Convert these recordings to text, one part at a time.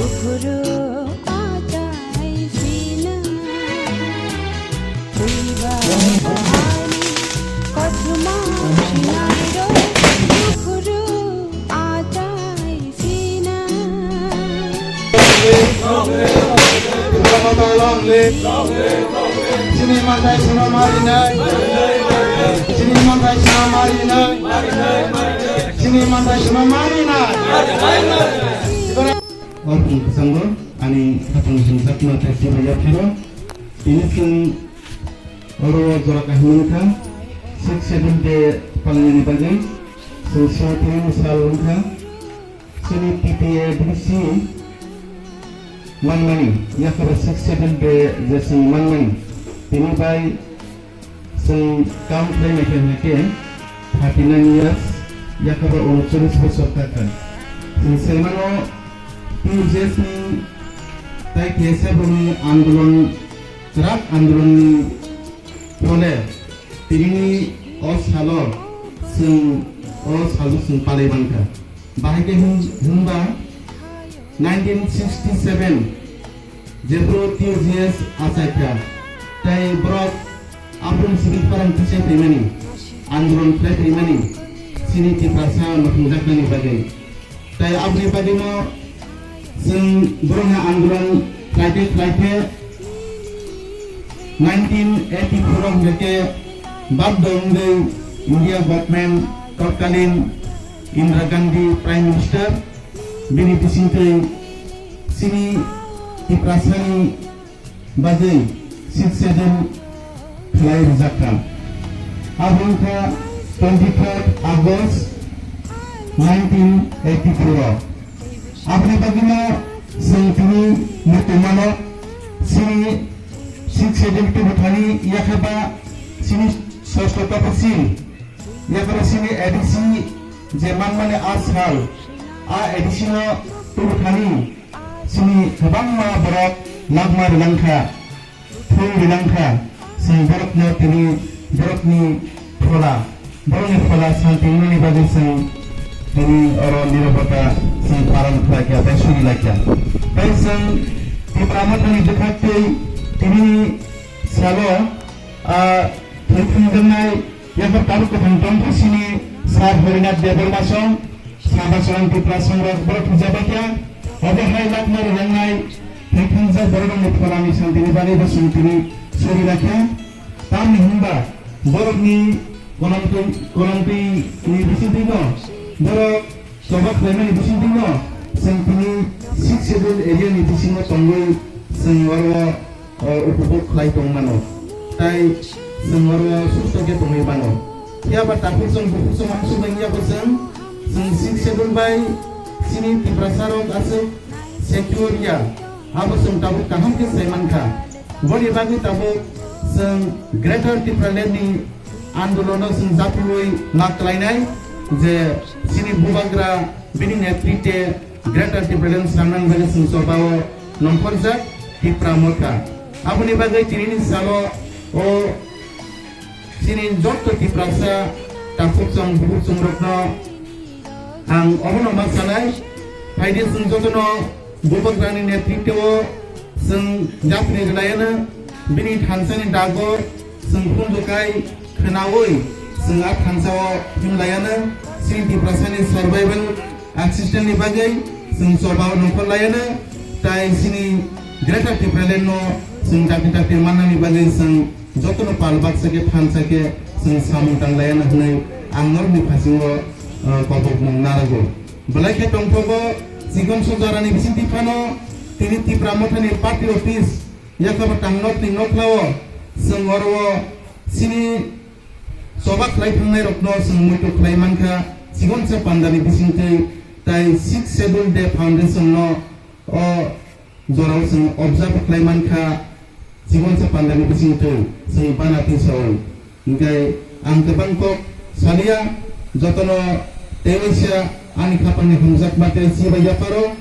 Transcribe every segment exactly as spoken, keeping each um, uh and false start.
Guru achai sina, Buiba bahai, kothoma sinai ro, Guru achai sina. Long live! Long live! Chini manthai sino marinai. Chini manthai sino marinai. Chini manthai sino marinai. O bwskango ani khatungni hwnjakma tei chubaiyaphaino tini chwng oro jora kaham wngkha, Sixth Schedule de palnani bagwi chwng sotini sal wngkha. Chini T P A D C manmani, yakhaba Sixth Schedule de je chwng manmani, tini bai chwng count khlai naikha hwnkhe thirty nine years, yakhaba uncholish bosor kakha. Chwng saimano T U J S ni tai T S F ni andolon, kwrak andolonni phole tinini o salo chwng o salo chwng palai mankha. Bahai khe hwn-, hwnba nineteen sixty seven jephru T U J S achaikha, tei borok aphuru simi khorang tisai phaimani, andolon khlai phaimani, chini Tiprasa muthungjaknani bagwi. Tei aboni bagwino chwng borokni andolon khlaite khlaite nineteen eighty four o hwnkhe baddo wngwi India government totkalin Indira Gandhi Prime Minister, bini bisingtwi chini Tiprasani bagwi Sixth Schedule khlai rwjakha. Abo wngkha twenty third August nineteen eighty four o. Aboni bagwino chwng tini muitu mano, chini Sixth Schedule tubu thani yakhaba chini sosto tapasil yakhaba chini A D C je manmani a sal, a A D C no tubu thani chini kwbangma borok lakma rwlangkha, thung rwlangkha, chwng borokno tini borokni phola, borokni phola santi wngnani bagwi chwng tini oro nirobota chwng paran khlaikha tei suri laikha. Tei chwng Tipra Mothani bwkhaktwi tinini salo, ah, thwi thwngjaknai Yaphar tabuk kwthang tongkha sini Sir Harinath Debbarma song, Saba Solang Tipra song rok borok thujabaikha. Obo hai lakma rwnai thwithangsa borok rokni pholani santini bagwi bo song tini sori rakha. Tamni hwnba borokni konomtwi, konomtwi ni bisingtwi no borok Choba khlaimani bisingtwi no chwng tini Sixth Schedule area ni bisingo tongwi chwng oro, o, upobhog khlai tong mano, tai chwng oro susto khe tongwi mano. Phiya ba takhuk chwng bukhuk chwng hamsuk bai ya bo chwng, chwng Sixth Schedule bai chini Tiprasa rok aswk secure ya, abo chwng tabuk kaham khe sai mankha. Boni bagwi tabuk chwng Greater Tipraland ni andolono chwng japiui ma klainai je chini bubagra bini netritwe Greater Tipraland swnamnani bagwi chwng chobao nongkhorjak Tipra Motha. Aboni bagwi tinini salo o chini jotto Tiprasa takhuk chwng bukhuk chwng rokno ang obono ma sanai, phaidi chwng jotono Bubagrani netritwo chwng yapri rwnaiano bini thansani dago chwng khunjukai khwnaui chwng a thansao himlaiano chini Tiprasani survival existence ni bagwi chwng chobao nongkhor laiano tai chini Greater Tipraland no chwng dakti dakti mannani bagwi chwng jotono pal baksa khe thansa khe chwng samung tanglaiano hwnwi ang norokni phasingo, uh, kobokmung narago. Belai khe tongthogo, chikon sojarani bisingtwi phano tini Tipra Mothani party office yakhaba tangnokni nokhlao chwng oro chini choba khlai thangnairokno chwng muitu khlai mankha, chikonsa pandani bisingtwi tai Sixth Schedule Day Foundation no o jorao chwng observe khlai mankha, chikonsa pandani bisingtwi chwng bana tisaui. Hinkhe ang kwbang kok saliya, jotono tei waisa ani khapangni hamjakma tei chibai yapharo,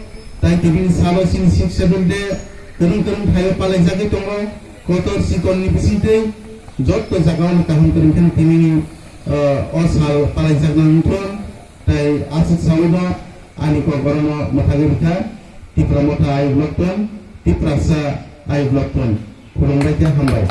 tai tibini salo chini Sixth Schedule Day kwrwng kwrwng thaio palaijagwi tongo, kotor chikonni bisingtwi jotto jagao kaham kwrwng khe tinini, o, o sal palaijakna wngthon. Tai aswk saui no ani kok orono mwthagwi rwkha. Tipra Motha ayuk lokton, Tiprasa ayuk lokton. Khulumbai khe hambai.